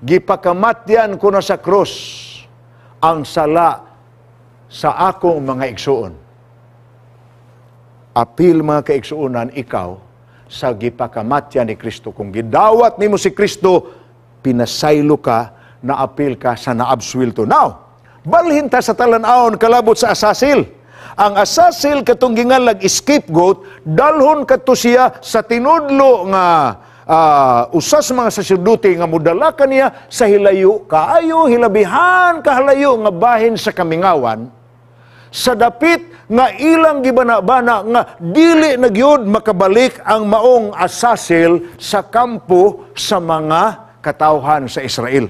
gipakamatyan ko na sa krus ang sala sa akong mga igsuon." Apil, mga kaigsuonan, ikaw sa gipakamatyan ni Kristo. Kung gidawat nimo si Kristo, pinasaylo ka, naapil ka sa naabswelto. Now, balhin ta sa talan-awon kalabot sa Azazel. Ang Azazel katong ginganlag scapegoat, dalhon kadto siya sa tinudlo nga usa sa mga saserdote nga modala kaniya sa hilayo kaayo, hilabihan kahalayo nga bahin sa kamingawan, sa dapit nga ilang gibana-bana nga dili na gyud makabalik ang maong Azazel sa kampo sa mga katawhan sa Israel.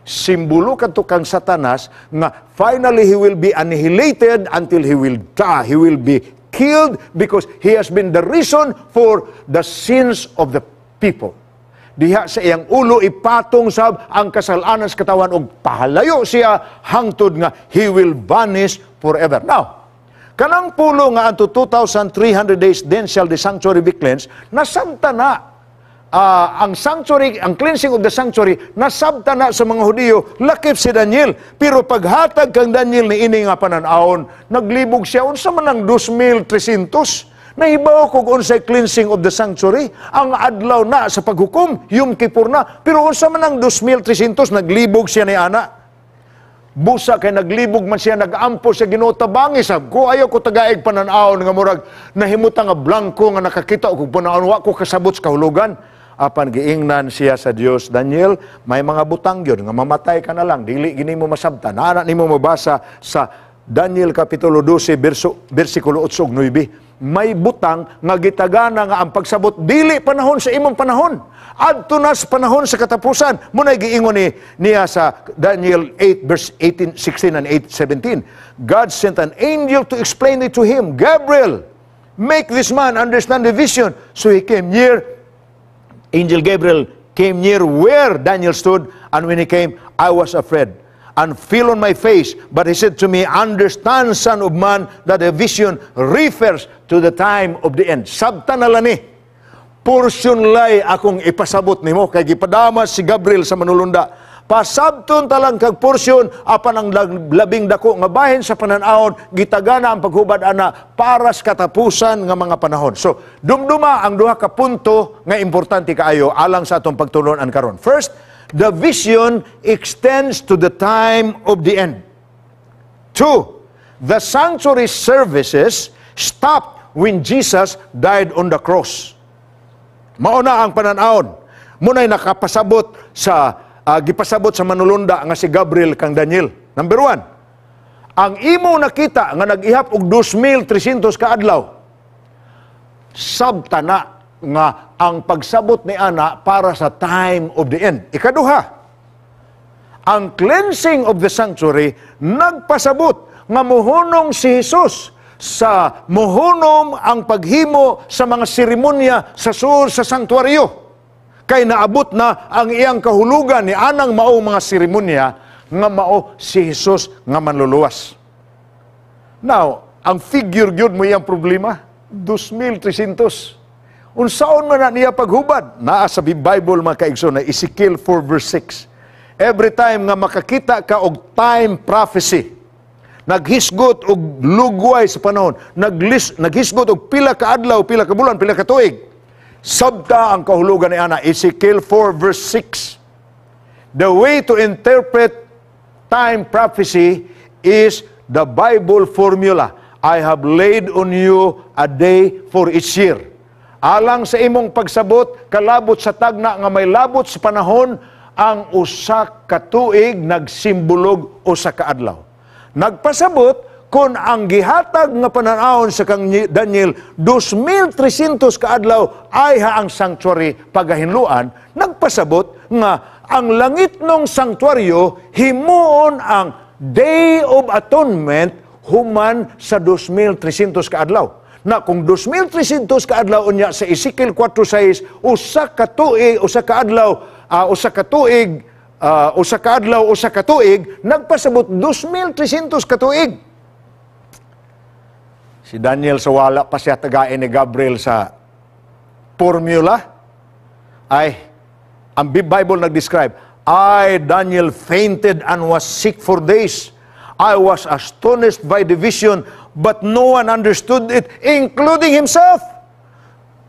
Simbolo kadto kang Satanas nga finally he will be annihilated until he will die. He will be killed because he has been the reason for the sins of the people. Diha sa iyang ulo ipatong sab ang kasalanan sa katawan ug pahalayo siya hangtod nga he will vanish forever. Now, kanang pulo nga unto 2,300 days, then shall the sanctuary be cleansed, nasabta na ang sanctuary, ang cleansing of the sanctuary, nasabta na sa mga Hudiyo, lakip si Daniel. Pero paghatag kang Daniel ni ini nga panan-awon, naglibog siya, unsa man ang 2,300? Nahibaw kog unsay cleansing of the sanctuary, ang adlaw na sa paghukom, Yom Kippur na. Pero unsa man ang 2,300? Naglibog siya ni ana. Busa kay naglibog man siya, nagampo sa Ginoo, tabangi sab ko, ayaw ko tagaig panan-awon nga murag nahimutan nga blanko nga nakakita og panan-awon, wa ko kasabot sa kahulugan. Apan giingnan siya sa Dios, "Daniel, may mga butang gyud nga mamatay ka na lang, dili gini mo masabtan." Ana nimo mabasa sa Daniel kapitulo 12 bersikulo 8 ug 9. May butang nga gitagana nga ang pagsabot dili panahon sa imong panahon. Adto na sa panahon sa katapusan. Muna'y giingon ni niya sa Daniel 8 verse 18, 16 and 8, 17. God sent an angel to explain it to him. "Gabriel, make this man understand the vision." So he came near. Angel Gabriel came near where Daniel stood, and when he came, I was afraid and fell on my face. But he said to me, "Understand, son of man, that the vision refers to the time of the end." Sabta na lang ni. Porsyon lay akong ipasabot nimo kay gipadama si Gabriel sa manulunda. Pasabton talang kag porsyon, apan ang labing dako nga bahin sa panan-awon gitagana ang paghubad ana para sa katapusan nga mga panahon. So, dumduma ang duha ka punto nga importante kaayo alang sa atong pagtulunan karon. First, the vision extends to the time of the end. Two, the sanctuary services stopped when Jesus died on the cross. Mauna ang panan-awon. Muna'y nakapasabot sa gipasabot sa manulunda nga si Gabriel kang Daniel. Number one, ang imo nakita nga nag-ihap og 2,300 ka adlaw, sabta na nga ang pagsabot ni ana para sa time of the end. Ikaduha, ang cleansing of the sanctuary nagpasabot nga muhunong si Jesus sa muhunom ang paghimo sa mga seremonya sa sur sa sanktuaryo. Kay naabot na ang iyang kahulugan ni anang mao mga seremonya nga mao si Jesus nga manluluwas. Now, ang figure gyud mo iyang problema, 2,300. Unsaon man na niya paghubad? Naa sa Bible, mga kaigsoon, na Ezekiel 4 verse 6. Every time nga makakita ka og time prophecy, naghisgot og lugway sa panahon, naghisgot og pila ka adlaw, pila ka bulan, pila ka tuig, sabta ang kahulugan ni ana. Ezekiel 4 verse 6. The way to interpret time prophecy is the Bible formula. "I have laid on you a day for each year." Alang sa imong pagsabot, kalabot sa tagna nga may labot sa panahon, ang usa ka tuig nagsimbolog usa ka adlaw. Nagpasabot kung ang gihatag nga pananawon sa kang Daniel 2,300 ka adlaw ay ha ang sanctuary pagahinluan, nagpasabot nga ang langit ng sanctuaryo himuon ang Day of Atonement human sa 2,300 ka adlaw. Na kung 2,300 ka adlaw unya sa Ezekiel 4:6, usa ka tuig, usa ka adlaw, usa ka tuig, usa ka adlaw, usa ka tuig, nagpasabot 2,300 ka tuig. Si Daniel, sa wala pa siya tagain ni Gabriel sa formula, ay, ang Bible nag-describe, "I, Daniel, fainted and was sick for days. I was astonished by the vision, but no one understood it, including himself.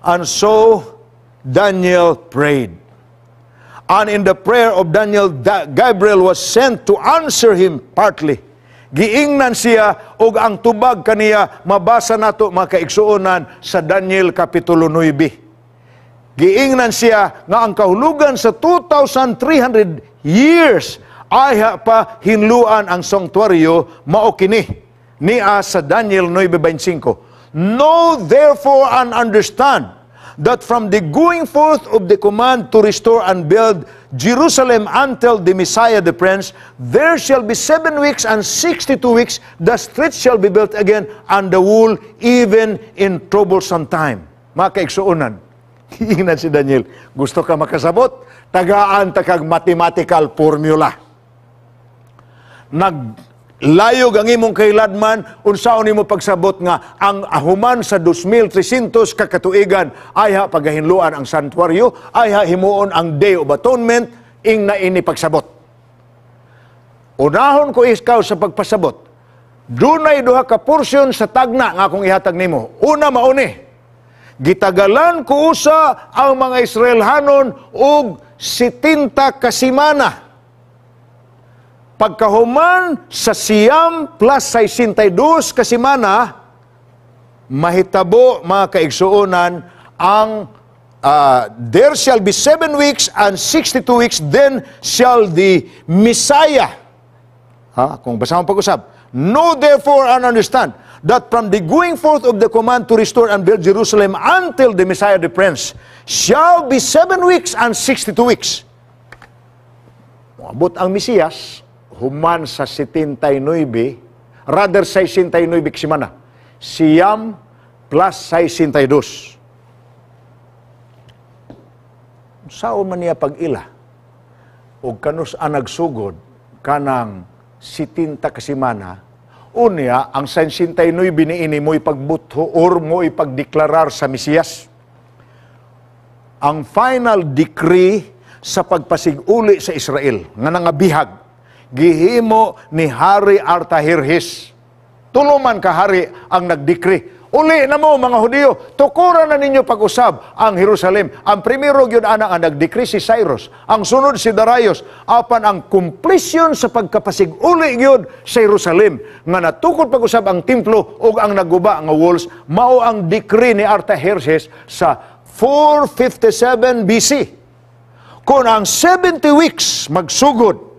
And so, Daniel prayed. And in the prayer of Daniel, Gabriel was sent to answer him partly." Giingnan siya og ang tubag kaniya mabasa nato, mga kaigsuonan, sa Daniel kapitulo 9. Giingnan siya nga ang kahulugan sa 2,300 years ay pa hinluan ang sanktuaryo mao kini niya sa Daniel 9:25. "Know therefore and understand that from the going forth of the command to restore and build Jerusalem until the Messiah the Prince, there shall be 7 weeks and 62 weeks. The streets shall be built again, and the wall, even in troublesome time." Mga kaigsuonan, Ingnan si Daniel, "Gusto ka makasabot? Tagaan ta kag mathematical formula. Naglayog ang imong kailadman, unsaon nimo pagsabot nga ang ahuman sa 2,300 ka katuigan ayha pagahinluan ang santuario, ayha himuon ang Day of Atonement? Ing na ini pagsabot. Unahon ko ikaw sa pagpasabot. Dunay duha ka porsyon sa tagna nga akong ihatag nimo. Una, mauni. Gitagalan ko usa ang mga Israelhanon og 70 ka semana. Pagkahuman sa 90 plus 62 ka semana, mahitabo, mga kaigsuonan, ang there shall be 7 weeks and 62 weeks, then shall the Messiah." Ha? Kung basa mo pag-usab. "Know therefore and understand that from the going forth of the command to restore and build Jerusalem until the Messiah the Prince shall be 7 weeks and 62 weeks." Moabot ang Mesiyas human sa 79, rather 69 semana. 90 plus 62. Sao man niya pag-ila? O kanus ang nagsugod kanang 70 ka semana, unya ang 69 niini mo'y pagbutho or mo'y pagdeklarar sa Mesiyas? Ang final decree sa pagpasig-uli sa Israel nga nangabihag gihimo ni Hari Artaherhes. Tulo man ka hari ang nagdecree. "Uli na mo, mga Hudiyo, tukuran na ninyo pag-usab ang Jerusalem." Ang primero gyud ana ang nagdecree si Cyrus, ang sunod si Darius, apan ang completion sa pagkapasig-uli gyud sa Jerusalem nga natukod pag-usab ang templo ug ang naguba nga walls mao ang decree ni Artaxerxes sa 457 BC. Kung ang 70 weeks magsugod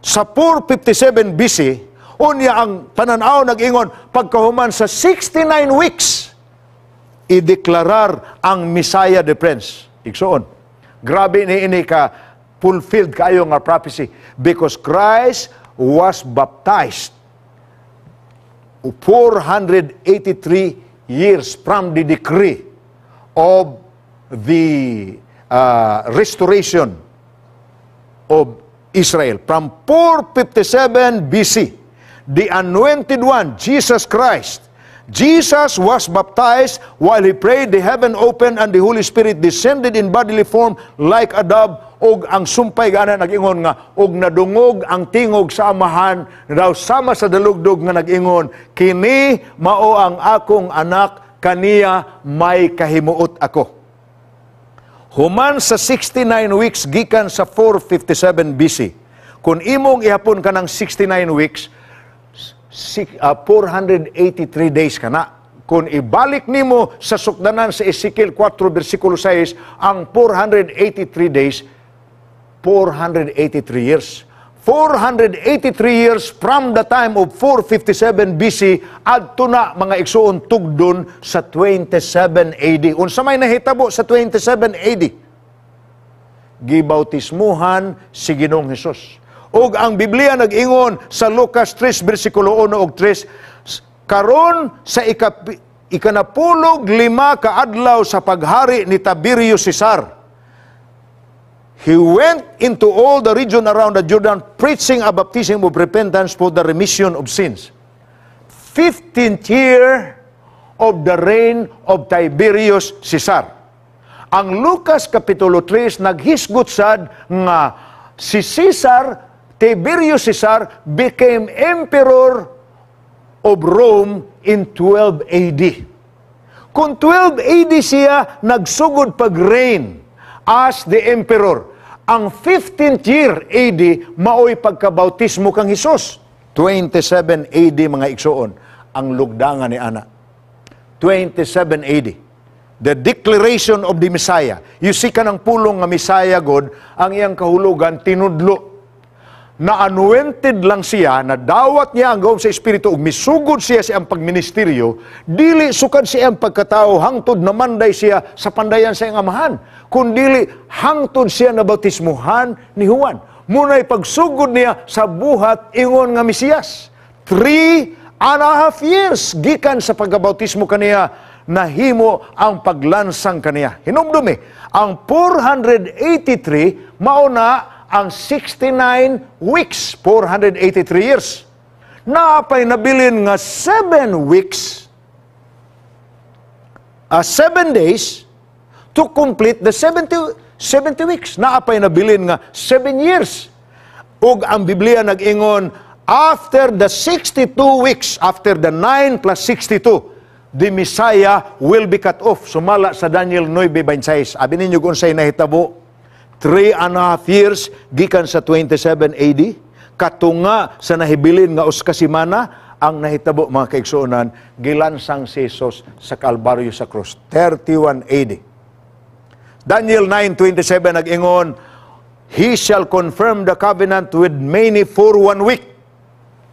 sa 457 BC, unya ang pananaw nag-ingon pagkahuman sa 69 weeks ideklarar ang Messiah the Prince. Igsuon, grabe ni ini ka fulfilled kayo nga prophecy because Christ was baptized 483 years from the decree of the restoration of Israel. From 457 BC, the Anointed One, Jesus Christ. Jesus was baptized. While he prayed, the heaven opened and the Holy Spirit descended in bodily form like a dove, og ang sumpay gana nag-ingon nga og nadungog ang tingog sa Amahan daw sama sa dalugdog nga nag-ingon, "Kini mao ang akong anak, kaniya may kahimuot ako." Human sa 69 weeks gikan sa 457 BC, kung imong ihapon ka ng 69 weeks, 483 days ka na. Kung ibalik nimo sa sukdanan sa Ezekiel 4 versikulo 6, ang 483 days, 483 years. 483 years from the time of 457 BC adto na, mga igsuon, tugdon sa 27 AD. Unsa may nahitabo sa 27 AD? Gibautismuhan si Ginoong Hesus. Ug ang Biblia nag-ingon sa Lucas 3 bersikulo 1 ug 3, karon sa 15 ka adlaw sa paghari ni Tiberius Caesar, he went into all the region around the Jordan, preaching a baptism of repentance for the remission of sins. 15th year of the reign of Tiberius Caesar. Ang Lucas Kapitulo 3 naghisgot sad nga si Caesar, Tiberius Caesar, became emperor of Rome in 12 AD. Kung 12 AD siya nagsugod pag-reign as the emperor, ang 15th year AD maoy pagkabautismo kang Hesus. 27 AD, mga igsuon, ang lugdangan ni ana. 27 AD. The declaration of the Messiah. You see, kanang pulong nga Messiah God, ang iyang kahulugan tinudlo na anointed lang siya, na dawat niya ang gawom sa Espiritu, ug misugod siya sa iyang pagministeryo, dili sukad sa iyang pagkatao, hangtod namanday siya sa pandayan sa iyang amahan, kundili hangtod siya na bautismuhan ni Juan. Muna'y pagsugod niya sa buhat ingon nga Mesiyas. 3.5 years gikan sa pagkabautismo kaniya nahimo ang paglansang kaniya. Hinumdumi, ang 483 mao na ang 69 weeks, 483 years. Naa pay nabilin nga 7 weeks, 7 days to complete the 70 weeks. Naa pay nabilin nga 7 years. Ug ang Biblia nag-ingon, after the 62 weeks, after the 9 plus 62, the Messiah will be cut off. Sumala sa Daniel 9:26. Abi ninyo kung unsay nahitabo? 3.5 years gikan sa 27 AD, katunga sa nahibilin nga usa ka semana, ang nahitabo, mga kaigsuonan, gilansang si Jesus sa Kalbaryo sa krus, 31 AD. Daniel 9:27 nag-ingon, "He shall confirm the covenant with many for one week."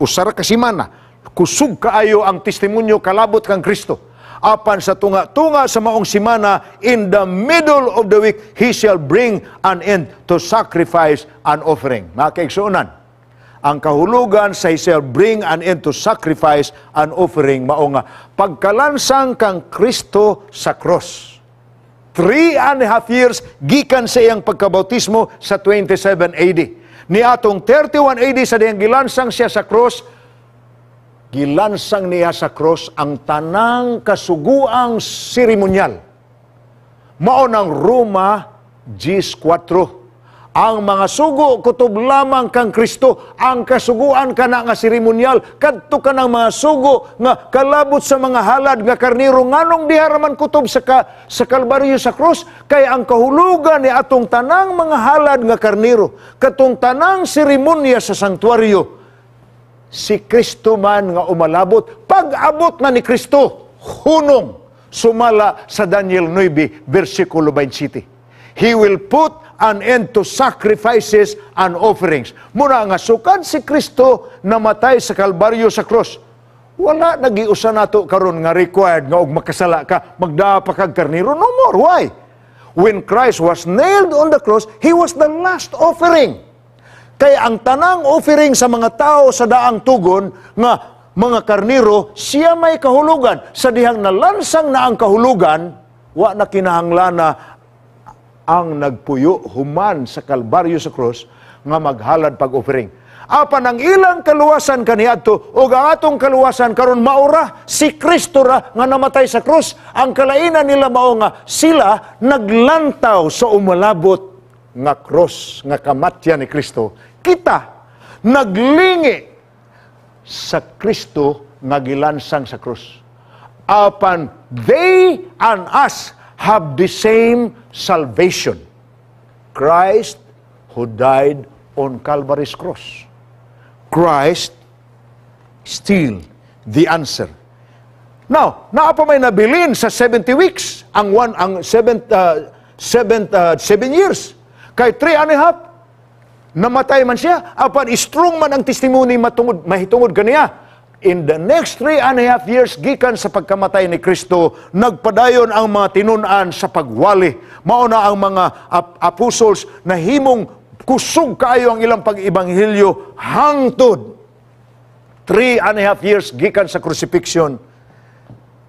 Usa ra ka semana. Kusog kaayo ang testimonyo kalabot kang Kristo. Apan sa tunga-tunga sa maong simana, in the middle of the week, he shall bring an end to sacrifice and offering. Mga kaigsuonan, ang kahulugan sa "he shall bring an end to sacrifice and offering" mao nga pagkalansang kang Kristo sa cross, 3.5 years gikan sa iyang pagkabautismo sa 27 AD. Ni atong 31 AD sa dihang gilansang siya sa cross, gilansang niya sa cross ang tanang kasuguang seremonyal. Mao ng Roma 10:4. Ang mga sugo kutob lamang kang Kristo, ang kasuguan kana nga seremonyal, kadto kanang mga sugo nga kalabot sa mga halad nga karniro. Nganong diha ra man kutob sa Kalbaryo sa krus? Kay ang kahulugan ni atong tanang mga halad nga karniro, katong tanang seremonya sa sanktuaryo, si Kristo man nga umalabot. Pag-abot na ni Kristo, hunong, sumala sa Daniel 9, versikulo 27. He will put an end to sacrifices and offerings. Muna nga sukad si Kristo namatay sa Kalbaryo sa cross, wala nagiusa nato karon nga required nga og makasala ka, magdaa pa kag karniro. No more. Why? When Christ was nailed on the cross, He was the last offering. Kaya ang tanang offering sa mga tao sa daang tugon nga mga karniro, siya may kahulugan. Sa dihang nalansang na ang kahulugan, wa na kinahanglan ang nagpuyo human sa Kalbaryo sa cross nga maghalad pag-offering. Apan ang ilang kaluwasan kaniadto o ang atong kaluwasan karon maura si Kristo ra nga namatay sa krus. Ang kalainan nila mao nga sila naglantaw sa umalabot nga cross nga kamatyan ni Kristo. Kita naglingi sa Kristo nga gilansang sa krus. Apan they and us have the same salvation. Christ who died on Calvary's cross. Christ still the answer. Now, naa pa may nabilin sa 70 weeks, ang one, ang 7 years. Kay 3.5, namatay man siya, apan strong man ang testimony matungod, mahitungod kaniya. In the next 3.5 years, gikan sa pagkamatay ni Kristo, nagpadayon ang mga tinun-an sa pagwali. Mao na ang mga apostles na himong kusog kaayo ang ilang pag-ebanghelyo hangtod 3.5 years gikan sa crucifixion,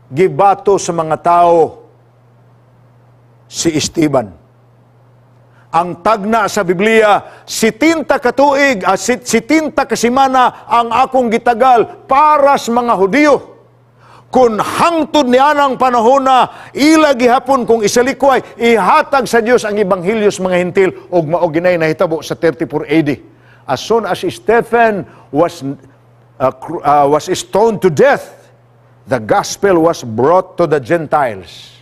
gibato sa mga tao si Esteban. Ang tagna sa Biblia, 70 katuig, 70 kasimana ang akong gitagal para sa mga Hudiyo. Kung hangtod ni anang panahona, ila gihapon kung isalikway, ihatag sa Dios ang ebanghelyo sa mga Hentil ug mao ginay nahitabo sa 34 AD. As soon as Stephen was stoned to death, the gospel was brought to the Gentiles,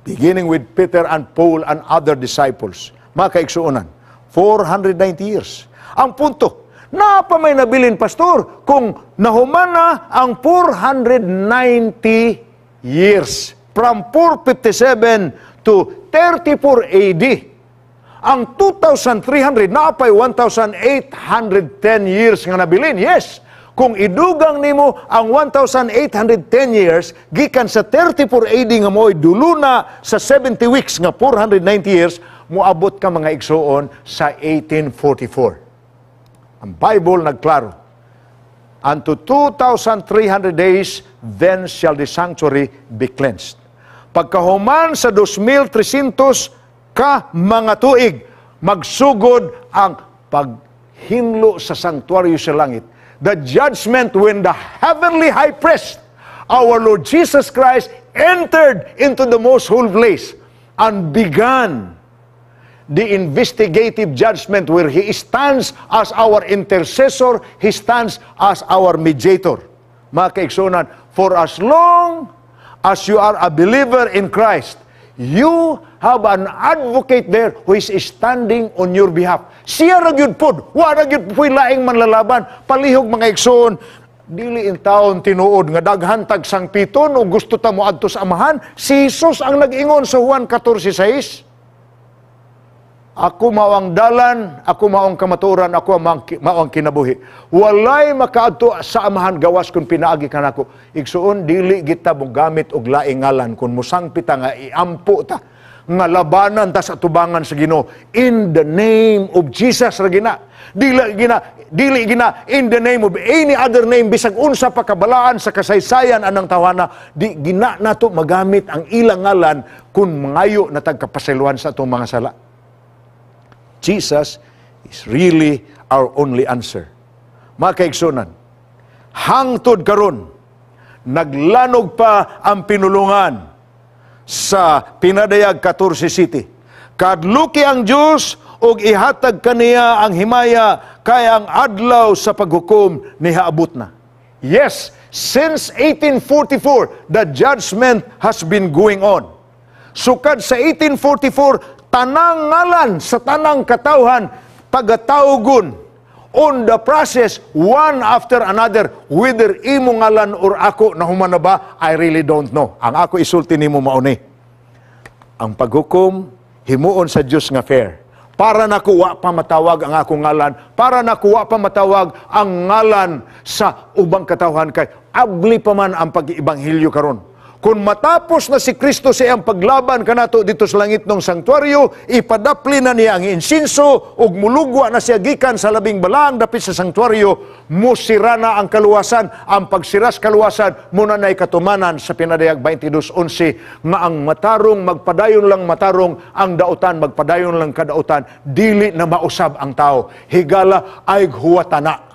beginning with Peter and Paul and other disciples. Mga kaigsuonan, 490 years. Ang punto, naa pa may nabilin, pastor, kung nahuman na ang 490 years, from 457 to 34 AD, ang 2,300, naa pay 1,810 years nga nabilin. Yes, kung idugang nimo ang 1,810 years gikan sa 34 AD nga mo'y duluna sa 70 weeks nga 490 years, moabot ka, mga igsuon, sa 1844. Ang Bible nagklaro. Unto 2,300 days, then shall the sanctuary be cleansed. Pagkahuman sa 2,300 ka mga tuig, magsugod ang paghinlo sa sanctuaryo sa langit. The judgment when the heavenly high priest, our Lord Jesus Christ, entered into the most holy place and began the investigative judgment where He stands as our intercessor, He stands as our mediator. Mga kaigsuonan, for as long as you are a believer in Christ, you have an advocate there who is standing on your behalf. Siya ra gyud pod, wa ra gyud po'y laing manlalaban. Palihog, mga igsoon, dili in taon tinuod nga daghan tag sangpiton o gusto ta moadto sa Amahan. Si Jesus ang nag-ingon sa Juan 14:6. "Ako mao ang dalan, ako mao ang kamatuoran, ako mao ang kinabuhi. Walay makaadto sa Amahan gawas kung pinaagi kanako." Igsuon, dili kita mogamit og laing ngalan kung musangpit ta nga iampo ta nga labanan ta sa tubangan sa Ginoo. In the name of Jesus ra gina. Dili gina in the name of any other name, bisag unsa pa kabalaan sa kasaysayan anang tawhana, di gina nato magamit ang ilang ngalan kung mangayo na tag kapasayloan sa atong mga sala. Jesus is really our only answer. Mga kaigsuonan, hangtod karon naglanog pa ang pinulungan sa Pinadayag 14 City. Kadluki ang Diyos ug ihatag kaniya ang himaya kay ang adlaw sa paghukom nihaabot na. Yes, since 1844, the judgment has been going on. Sukad sa 1844, tanang ngalan sa tanang katawhan pagatawgon on the process, one after another. Whether imo ngalan or ako nahuman na ba, I really don't know. Ang ako isulti nimo mao ni ang paghukom himuon sa Dios nga fair. Para nako, wa pa matawag ang akong ngalan. Para nako, wa pa matawag ang ngalan sa ubang katawhan kay abli pa man ang pag-ibanghilyo karon. Kung matapos na si Kristo sa iyang paglaban kanato dito sa langit ng sanktuaryo, ipadapli na niya ang insinso ug mulugwa na siya gikan sa labing balaang dapit sa sanktuaryo, musira na ang kaluwasan. Ang pagsiras kaluwasan, muna na'y katumanan sa Pinadayag 22.11 nga ang matarong magpadayon lang matarong, ang dautan magpadayon lang kadautan, dili na mausab ang tao. Higala ay huwatana.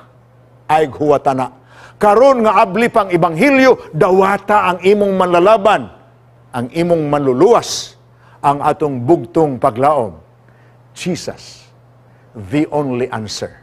Ay huwatana. Karon nga abli pang ebanghelyo, dawata ang imong manlalaban, ang imong manluluwas, ang atong bugtong paglaom. Jesus, the only answer.